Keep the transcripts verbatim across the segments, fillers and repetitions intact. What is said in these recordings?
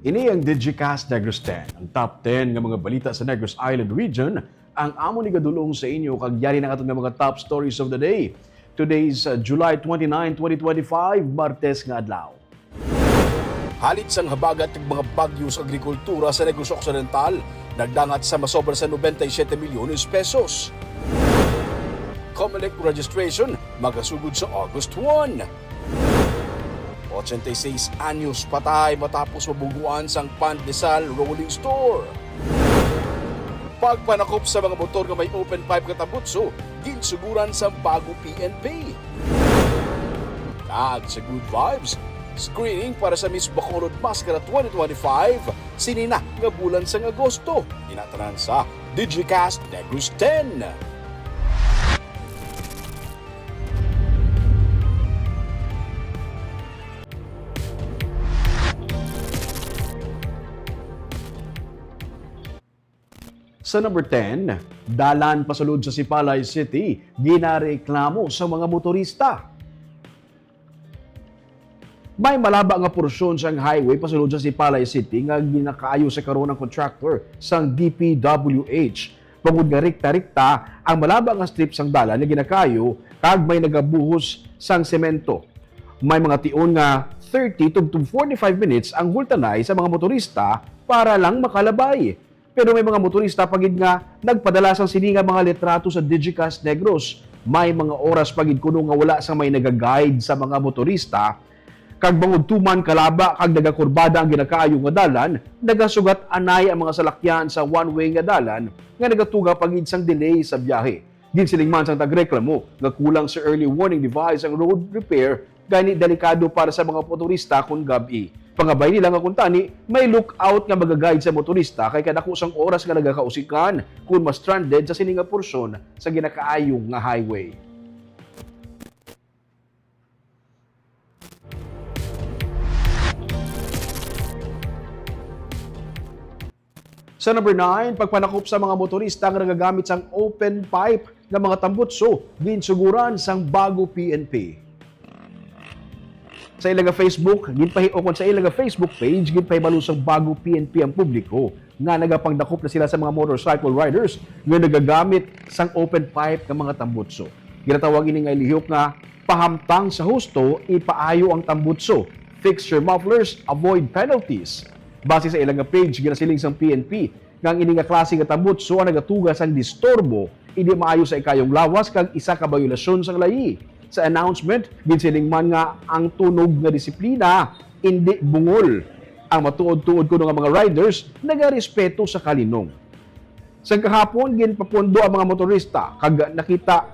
Ini ang Digicast Negros ten, ang top ten nga mga balita sa Negros Island Region, ang amon igadulong sa inyo, kag yari na aton nga mga top stories of the day. Today's, uh, July twenty-nine, twenty twenty-five, Martes nga adlaw. Halin sang habagat kag mga bagyo sa agrikultura sa Negros Occidental, nagdangat sa masobra sa noventa y siete milyones pesos. Comelec registration magasugod sa August one. Ochenta y seis anyos patay matapos mabungguan sang Pandesal Rolling Store. Pagpanakop sa mga motor nga may open pipe nga tambutso, ginsuguran sang Bago P N P. Kag sa Good Vibes, screening para sa Miss Bacolod Mascara twenty twenty-five, sini na nga bulan sang Agosto. Ina tanan sa Digicast Negros ten. Sa number ten, dalan pasulod sa Sipalay City, ginareklamo sa mga motorista. May malaba nga porsyon sang highway pasulod sa Sipalay City nga ginakaayo sa karon ang contractor sang D P W H, bangod nga rekta-rekta ang malaba nga strip sang dalan nga ginakaayo kag may nagabuhos sang semento. May mga tion nga thirty to, to forty-five minutes ang hultanay sa mga motorista para lang makalabay. Pero may mga motorista pa gid nga nagpadala sang sini nga mga litrato sa Digicast Negros. May mga oras pa gid kuno nga wala sang may naga-guide sa mga motorista, kag bangod tuman kalaba kag nagakurbada ang ginakaayo nga dalan, nagasugat anay ang mga salakyan sa one-way nga dalan nga nagatuga pa gid sang delay sa biyahe. Ginsiling man sang tagreklamo nga kulang sa early warning device ang road repair, gani delikado para sa mga motorista kon gab-i. Pangabay nila nga kuntani may lookout nga magaguide sa motorista, kay kadako sang oras nga nagakausikan kon ma-stranded sa sini nga porsyon sa ginakaayo nga highway. Sa number nine, pagpanakop sa mga motorista nga nagagamit sang open pipe nga mga tambutso, ginsuguran sang Bago P N P. Sa ila nga Facebook, ginpahi-, o kon sa ila nga Facebook page, ginpahibalo sang Bago P N P ang publiko nga nagapangdakop na sila sa mga motorcycle riders nga nagagamit sang open pipe nga mga tambutso. Ginatawag ini nga lihok nga pahamtang sa husto, ipaayo ang tambutso. Fix your mufflers, avoid penalties. Base sa ila nga page, ginasiling sang P N P nga ang ini nga klase nga tambutso ang nagatuga sang disturbo, indi maayo sa ikayong lawas kag isa ka bayolasyon sang layi. Sa announcement, ginsiling man nga ang tunog nga disiplina indi bungol. Ang matuod-tuod kuno nga mga riders nagarespeto sa kalinong. Sang kahapon, ginpapundo ang mga motorista kag nakita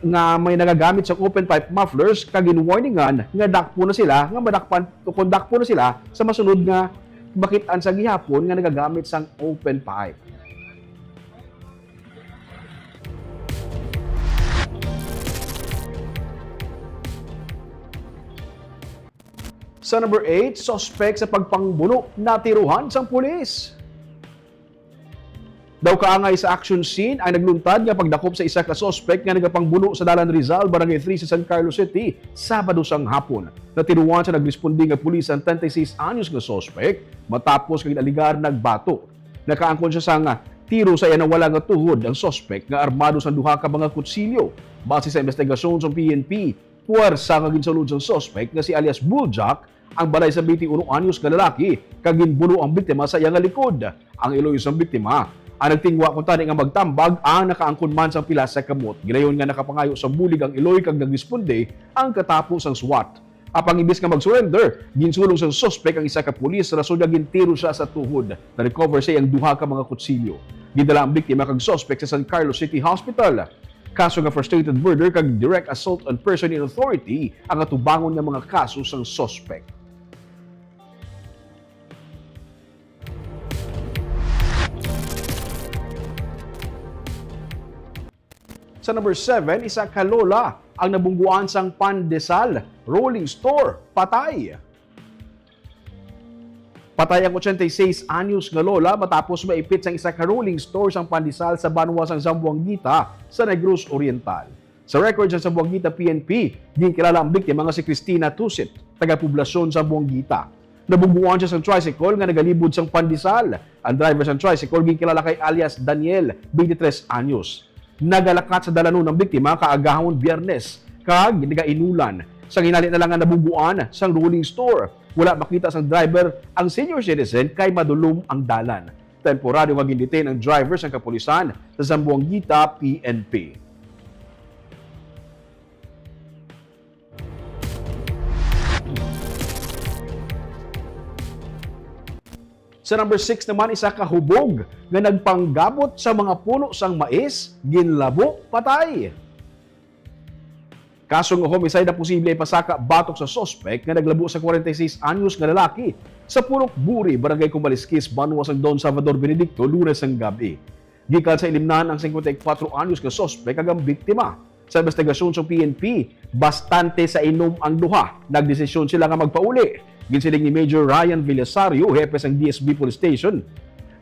nga may nagagamit sang open pipe mufflers kag ginwarningan nga dakpon na sila, nga madakpan, o kon dakpon na sila sa masunod nga makit-an sa gihapon nga nagagamit sang open pipe. Sa number eight, suspek sa pagpangbuno natiruhan sang pulis. Daw kaangay sa action scene ang nagluntad nga pagdakop sa isa ka suspek nga nagapangbuno sa Dalan Rizal, Barangay three sa San Carlos City, Sabado sang hapon. Natiruan sa nagresponde nga pulis ang treinta y seis anyos nga suspek matapos nga gin-alegar nagbato. Nakaangkon siya sang tiro sa iya nawala nga tuhod ang suspek nga armado sang duha ka mga kutsilyo. Base sa investigasyon sa P N P, puwersa nga ginsulod sang suspek nga si alias Bull Jack ang balay sa twenty-one anyos nga lalaki kag ginbuno ang biktima sa iya nga likod. Ang iloy sang biktima ang nagtinguha kuntani nga magtambag ang nakaangkon man sang pilas sa kamot. Gilayon nga nakapangayo sa bulig ang iloy kag nagresponde ang katapo sang SWAT. Apang imbis nga mag-surrender, ginsulong sang suspek ang isa ka pulis rason nga gintiro siya sa tuhod. Na-recover sa iyang duha ka mga kutsilyo. Gindala ang biktima kag suspek sa San Carlos City Hospital. Kaso nga frustrated murder kag direct assault on person in authority ang atubangon nga mga kaso sang suspek. Sa number seven, isa ka lola ang nabungguan sang pandesal rolling store, patay. Patay ang ochenta y seis anyos nga lola matapos maipit sang isa ka rolling store sang pandesal sa banwa sang Zamboanguita sa Negros Oriental. Sa record sa Zamboanguita P N P, ginkilala ang biktima nga si Cristina Tusit, taga poblasyon Zamboanguita. Nabungguan siya sang tricycle nga nagalibod sang pandesal. Ang driver sang tricycle ginkilala kay alias Daniel, twenty-three anyos. Nagalakat sa dalanon ang biktima kaagahon Biyernes kag nagainulan. Sa ginhali na lang nga nabungguan sang rolling store. Wala makita sang driver ang senior citizen kay madulom ang dalan. Temporaryo nga gindetain ang driver sang kapulisan sa Zamboanguita P N P. Sa number six naman, isa ka hubog nga nagpanggabot sa mga puno sang mais, ginlabo, patay. Kaso nga homicide ang posible ipasaka batok sa suspek nga naglabo sa forty-six anyos nga lalaki sa Purok Buri, Barangay Kumaliskis, banwa sang Don Salvador Benedicto, Lunes sang gab-i. Gikan sa Ilimnan ang singkwenta y kuwatro anyos nga suspek kag ang biktima. Sa investigasyon sa P N P, bastante sa inom ang duha. Nagdesisyon sila nga magpauli. Ginsiling ni Major Ryan Villasario, hepe sang D S B Police Station,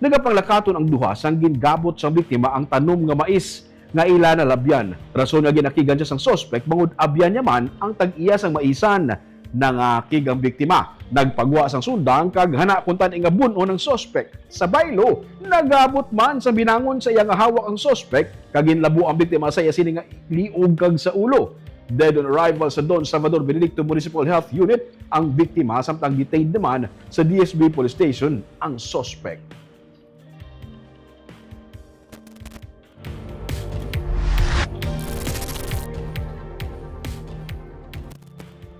nagapanglakaton ang duha sang gingabot sang biktima ang tanom nga mais nga ila nalabyan. Rason nga ginakigan siya sang suspek bangod abyan niya man ang tag-iya sang maisan. Nangakig ang biktima, nagpagwa sang sundang kag hana kon tan-i nga bun-on ang suspek. Sa baylo, nagabot man sa binangon sa iya nga hawak ang suspek kag ginlabo ang biktima sa iya sini nga liog kag sa ulo. Dead on arrival sa Don Salvador Benedicto Municipal Health Unit ang biktima, samtang detained naman sa D S B Police Station ang suspek.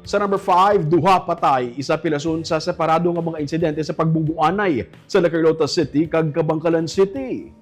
Sa number five, duha patay, isa pilason sa separado nga mga insidente sa pagbungguanay sa La Carlota City kag Kabankalan City.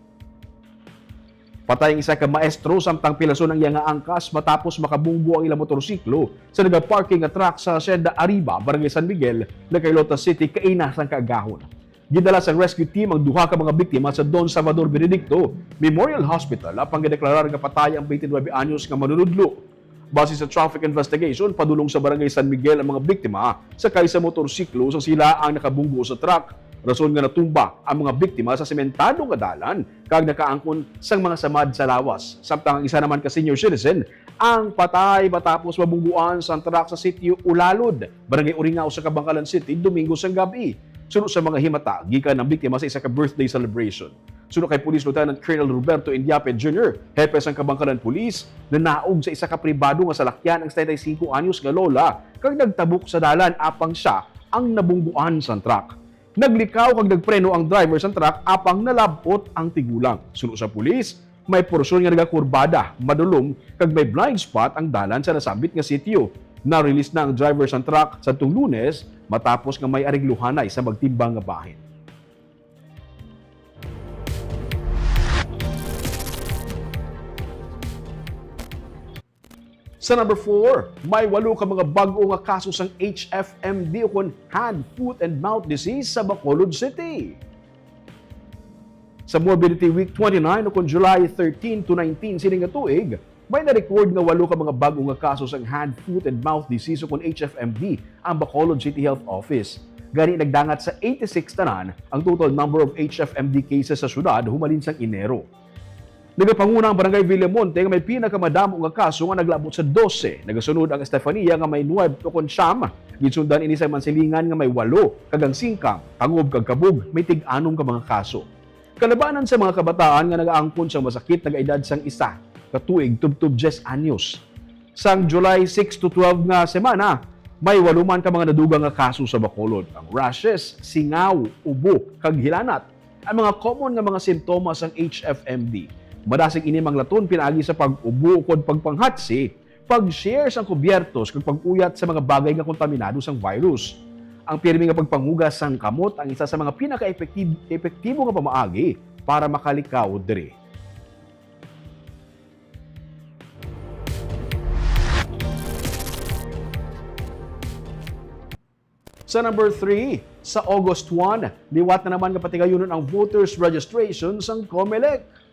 Patay ang isa ka maestro, samtang pilason ang iya nga angkas matapos makabunggo ang ila motorsiklo sa nagaparking nga truck sa Hacienda Arriba, Barangay San Miguel, La Carlota City, kaina sang kaagahon. Gidala sang rescue team ang duha ka mga biktima sa Don Salvador Benedicto Memorial Hospital, apang gideklarar nga patay ang twenty-nine anyos nga manunudlo. Base sa traffic investigation, padulong sa Barangay San Miguel ang mga biktima sakay sa motorsiklo sang sila ang nakabunggo sa truck, rason nga natumba ang mga biktima sa sementado nga dalan kag nakaangkon sang mga samad sa lawas. Samtang ang isa naman ka senior citizen ang patay matapos mabungguan sang truck sa sitio Ulalod, Barangay Uringao sa Kabankalan City, Domingo sang gab-i. Suno sa mga himata, gikan ang biktima sa isa ka birthday celebration. Suno kay Police Lieutenant Colonel Roberto Indiape Junior, hepe sang Kabankalan Police, nanaog sa isa ka pribado nga salakyan ang setenta y cinco anyos nga lola kag nagtabok sa dalan, apang sia ang nabungguan sang truck. Naglikaw kag nagpreno ang driver sang truck, apang nalab-ot ang tigulang. Suno sa pulis, may porsyon nga nagakurbada, madulom, kag may blind spot ang dalan sa nasambit nga sitio. Na-release na ang driver sang truck sadtong Lunes matapos nga may aregluhanay sa magtimbang nga bahin. Sa number four, may walo ka mga bag-o nga kaso sang H F M D ukon hand, foot, and mouth disease sa Bacolod City. Sa Morbidity Week twenty-nine ukon July thirteen to nineteen sini nga tuig, may na-record nga walo ka mga bag-o nga kaso sang hand, foot, and mouth disease ukon H F M D ang Bacolod City Health Office. Gani, nagdangat sa eighty-six tanan ang total number of H F M D cases sa syudad humalin sang Enero. Nagapanguna ang Barangay Villamonte nga may pinakamadamo nga kaso nga naglabot sa dose. Nagasunod ang Estefania nga may nuwebe ukon siyam. Ginsundan ini sa Mansilingan nga may walo, kag ang Singkang, Tangub, kag Cabug may tig-anom ka mga kaso. Kalabanan sa mga kabataan nga nagaangkon sang masakit nagaedad sang isa ka tuig tubtob diyes anyos. Sang July six to twelve nga semana, may walo man ka mga nadugang nga kaso sa Bacolod. Ang rashes, singaw, ubo, kag hilanat ang mga common nga mga simptomas sang H F M D. Madasig ini manglaton pinaagi sa pag-ubo ukon pagpanghatsi, pag-share sang kubyertos, kag pag-uyat sa mga bagay nga kontaminado sang virus. Ang pirme nga pagpanghugas sang kamot ang isa sa mga pinaka-epekti-, epektibo nga pamaagi para makalikaw diri. Sa number three, sa August one, liwat na naman nga patigayunon ang voters registration sang Comelec.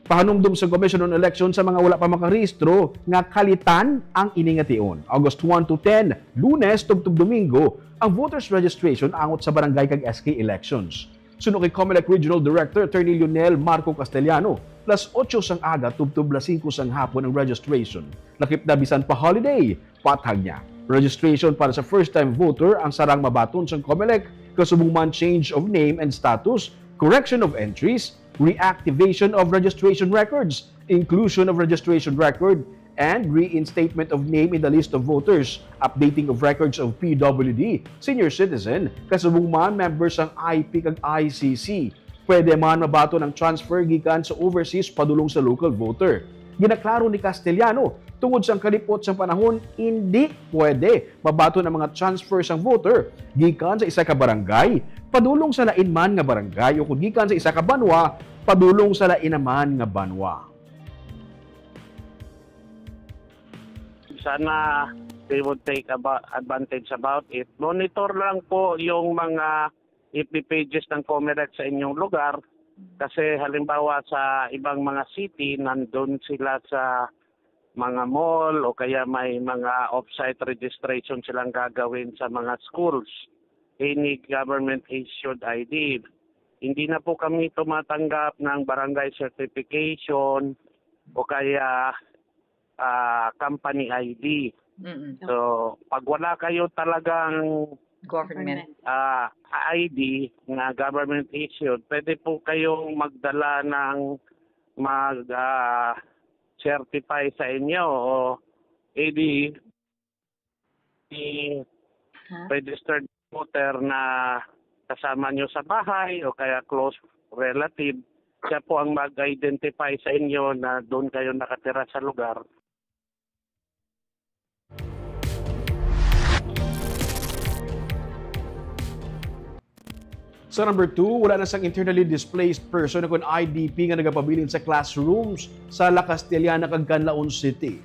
Pahanumdom sa Commission on Election sa mga wala pa makarehistro nga kalitan ang ini nga tion. August one to ten, Lunes tubtob Domingo, ang voters registration angot sa barangay kag S K elections. Suno kay Comelec Regional Director Attorney Lionel Marco Castellano, las otso sang aga tubtob las singko sang hapon ang registration. Lakip na bisan pa holiday, patag niya. Registration para sa first-time voter ang sarang mabaton sang Comelec, kasubong man change of name and status, correction of entries, reactivation of registration records, inclusion of registration record, and reinstatement of name in the list of voters, updating of records of P W D, senior citizen, kasubong man members sang I P kag I C C. Pwede man mabaton ang transfer gikan sa overseas padulong sa local voter. Ginaklaro ni Castellano, tungod sang kalipot sang panahon, indi pwede mabaton ang mga transfer sang voter gikan sa isa ka barangay padulong sa lain man nga barangay o kon gikan sa isa ka banwa padulong sa lain naman nga banwa. Sana they would take aba- advantage about it. Monitor lang po yung mga F B pages ng Comelec sa inyong lugar. Kasi halimbawa sa ibang mga city, nandun sila sa mga mall o kaya may mga off-site registration silang gagawin sa mga schools. Any government issued I D. Hindi na po kami tumatanggap ng barangay certification o kaya ah, company I D. Mm-mm. So, pag wala kayo talagang Government. ah, I D na government issued, pwede po kayong magdala ng mag ah, certify sa inyo o A D Ha? registered voter na kasama nyo sa bahay o kaya close relative, siya po ang mag-identify sa inyo na doon kayo nakatira sa lugar. Sa number two, wala na sang internally displaced person o kon I D P nga nagapabilin sa classrooms sa La Castellana kag Canlaon City.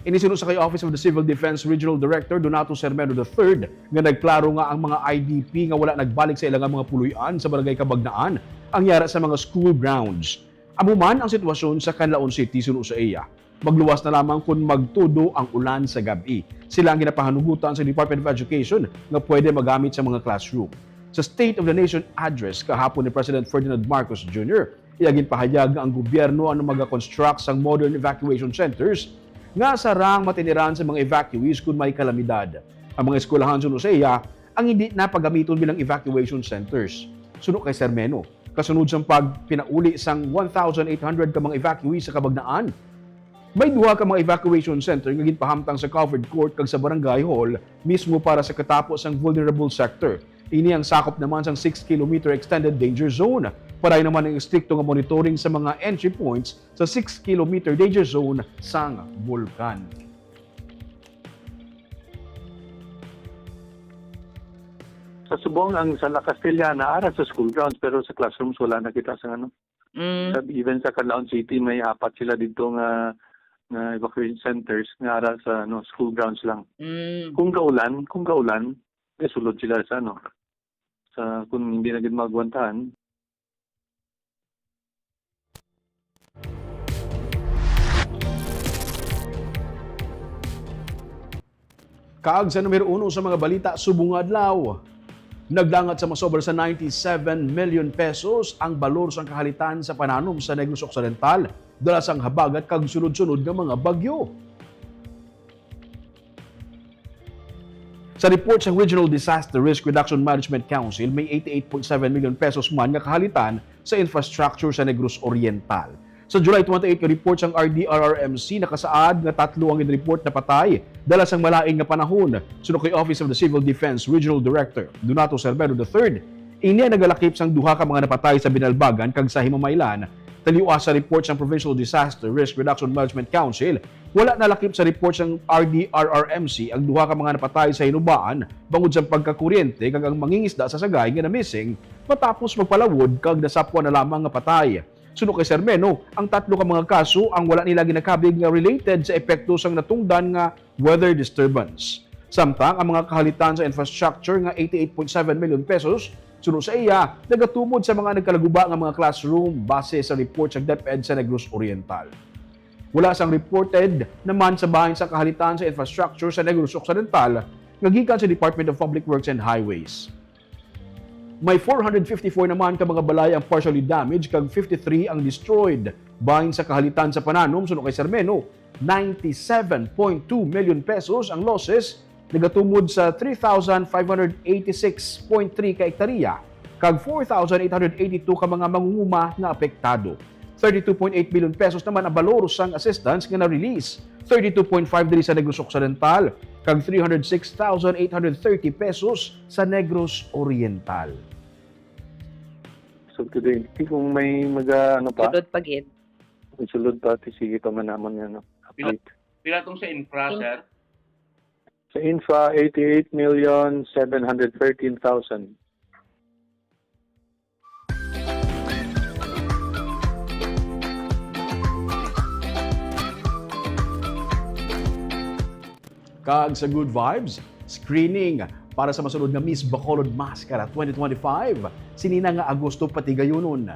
Ini suno sa kay Office of the Civil Defense Regional Director Donato Sermeno the third nga nagklaro nga ang mga I D P nga wala nagbalik sa ilang mga puloy-an sa Barangay Cabagnaan ang yara sa mga school grounds. Amo man ang sitwasyon sa Canlaon City suno sa iya. Magluwas na lamang kon magtudo ang ulan sa gab-i. Sila ang ginapahanugutan sa Department of Education nga pwede magamit sa mga classroom. Sa State of the Nation Address kahapon ni President Ferdinand Marcos Junior, iya ginpahayag nga ang gobyerno ang magakonstruct sang modern evacuation centers nga sarang matiniran sa mga evacuees kon may kalamidad. Ang mga eskwelahan suno sa iya ang hindi na pagamiton bilang evacuation centers. Suno kay Sermeno, kasunod sang pagpinauli sang one thousand eight hundred ka mga evacuees sa Cabagnaan, may duha ka mga evacuation center nga ginpahamtang sa covered court kag sa barangay hall mismo para sa katapo sang vulnerable sector. Ini ang sakop naman sang six kilometer extended danger zone. Padayon naman ang estrikto nga monitoring sa mga entry points sa six kilometer danger zone sang bulkan. Sa subong ang sa La Castellana ara sa school grounds, pero sa classrooms wala na kita sa ano. Mm. Sa, even sa Canlaon City may apat sila dito nga nga evacuation centers nga ara sa ano, school grounds lang. Mm. Kung gaulan, kung gaulan, may sulod sila sa ano. Sa kung hindi na gid magwantahan, Kaag sa numero uno sa mga balita subong nga adlaw. Naglangat sa masobra sa ninety-seven million pesos ang balor sang kahalitan sa pananom sa Negros Occidental dala sang habagat kag sunod-sunod nga mga bagyo. Sa report sang Regional Disaster Risk Reduction Management Council, may eighty-eight point seven million pesos man nga kahalitan sa infrastructure sa Negros Oriental. Sa July twenty-eight nga report sang R D R R M C, nakasaad nga tatlo ang gin-report na patay dala sang malain nga panahon. Suno kay Office of the Civil Defense Regional Director Donato Sermeno the third, ini ang nagalakip sang duha ka mga napatay sa Binalbagan kag sa Himamaylan. Taliwala sa report sang Provincial Disaster Risk Reduction Management Council, wala nalakip sa report sang R D R R M C ang duha ka mga napatay sa Hinubaan bangod sa pagkakuryente kag ang mangingisda sa Sagay nga na-missing matapos magpalawod kag nasapwan na lamang nga patay. Suno kay Sermeno, ang tatlo ka mga kaso ang wala nila ginakabig nga related sa epekto sang natungdan nga weather disturbance. Samtang ang mga kahalitan sa infrastructure nga eighty-eight point seven million pesos, suno sa iya, nagatumod sa mga nagkalaguba nga mga classroom base sa report sa DepEd sa Negros Oriental. Wala sang reported naman sa bahin sa kahalitan sa infrastructure sa Negros Occidental nga gikan sa Department of Public Works and Highways. May four hundred fifty-four naman ka mga balay ang partially damaged kag fifty-three ang destroyed. Bahin sa kahalitan sa pananom, suno kay Sermeno, ninety-seven point two million pesos ang losses, nagatumod sa three thousand five hundred eighty-six point three ka hektarya kag four thousand eight hundred eighty-two ka mga mangunguma nga apektado. Thirty-two point eight million pesos naman ang balor sang assistance nga na-release, thirty-two point five diri sa Negros Occidental kag three hundred six thousand eight hundred thirty pesos sa Negros Oriental. So today, kung may mag, ah, ano pa, Sulod pa gid. May sulod pa, ti sige pa man namon nga, ano, Pila- update. Pila tong sa infra, sir? Sa infra, eighty-eight million seven hundred thirteen thousand. Kag sa Good Vibes, screening para sa masunod nga Miss Bacolod Mascara twenty twenty-five, sini na nga Agosto patigayunon.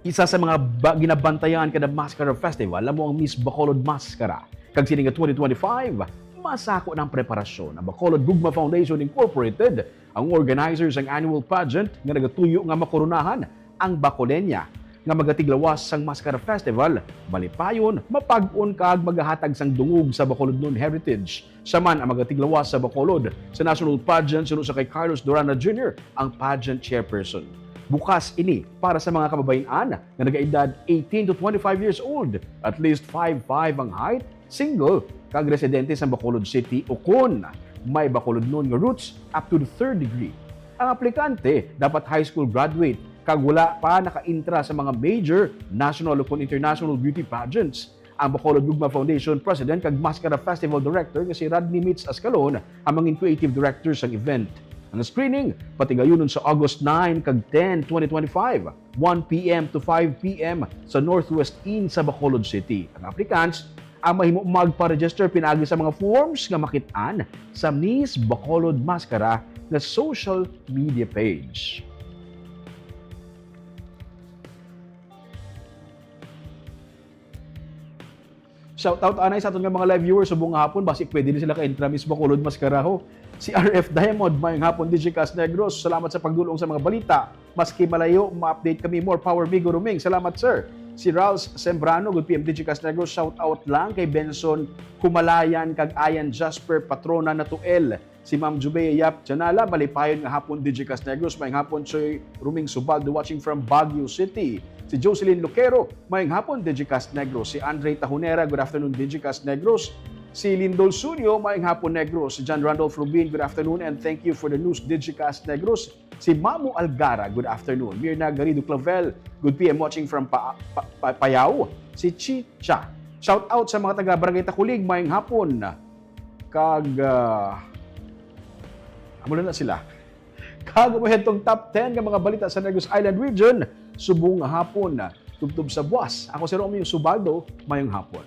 Isa sa mga ba- ginabantayan kada Mascara Festival amo ang Miss Bacolod Mascara. Kag sini nga twenty twenty-five, masako na ang preparasyon. Ang Bacolod Gugma Foundation Incorporated ang organizer sang annual pageant nga nagatuyo nga makoronahan ang Bacolenia nga magatiglawas sang Mascara Festival, malipayon, mapag-on kag magahatag sang dungog sa Bacolodnon heritage. Siya man ang magatiglawas sa Bacolod sa national pageant suno sa kay Carlos Durana Junior ang pageant chairperson. Bukas ini para sa mga kababayen-an nga nagaedad eighteen to twenty-five years old, at least five five ang height, single, kag residente sa Bacolod City ukon may Bacolodnon nga roots up to the third degree. Ang aplikante dapat high school graduate kag wala pa nakaintra sa mga major national ukon international beauty pageants. Ang Bacolod Gugma Foundation President kag Mascara Festival Director nga si Rodney Mitch Ascalon ang mangin creative director sang event. Ang screening patigayunon sa August nine kag ten, twenty twenty-five, one p m to five p m sa Northwest Inn sa Bacolod City. Ang applicants ang mahimo magpa-register pinaagi sa mga forms nga makit-an sa Miss Bacolod Mascara nga social media page. Shout out anay sa aton nga mga live viewers subong nga hapon, basi pwede ni sila ka-intra Miss Bacolod Mascara ho. Si R F Diamond, mayong hapon, Digicast Negros. Salamat sa pagdulong sa mga balita. Maski malayo, ma-update kami. More power, Migo Ruming. Salamat, sir. Si Rals Sembrano, good P M Digicast Negros. Shout out lang kay Benson Humalayan kag Ayan Jasper, patrona na Tuel. Si Ma'am Jubea Yap Janala, malipayon nga hapon, Digicast Negros. Mayong hapon, Sir Ruming Subaldo, watching from Baguio City. Si Jocelyn Lucero, mayong hapon, Digicast Negros. Si Andre Tahonera, good afternoon, Digicast Negros. Si Lindol Sunyo, mayong hapon, Negros. Si John Randolph Rubin, good afternoon and thank you for the news, Digicast Negros. Si Mamu Algara, good afternoon. Mirna Garrido Clavel, good P M, watching from pa, pa, pa, Payao. Si Chicha. Shout out sa mga taga Barangay Takulig, mayong hapon. Kag, ah, amo na sila. Kag amo tong top ten nga mga balita sa Negros Island Region subong nga hapon. Tubtob sa buwas. Ako si Romeo Subaldo, mayong hapon.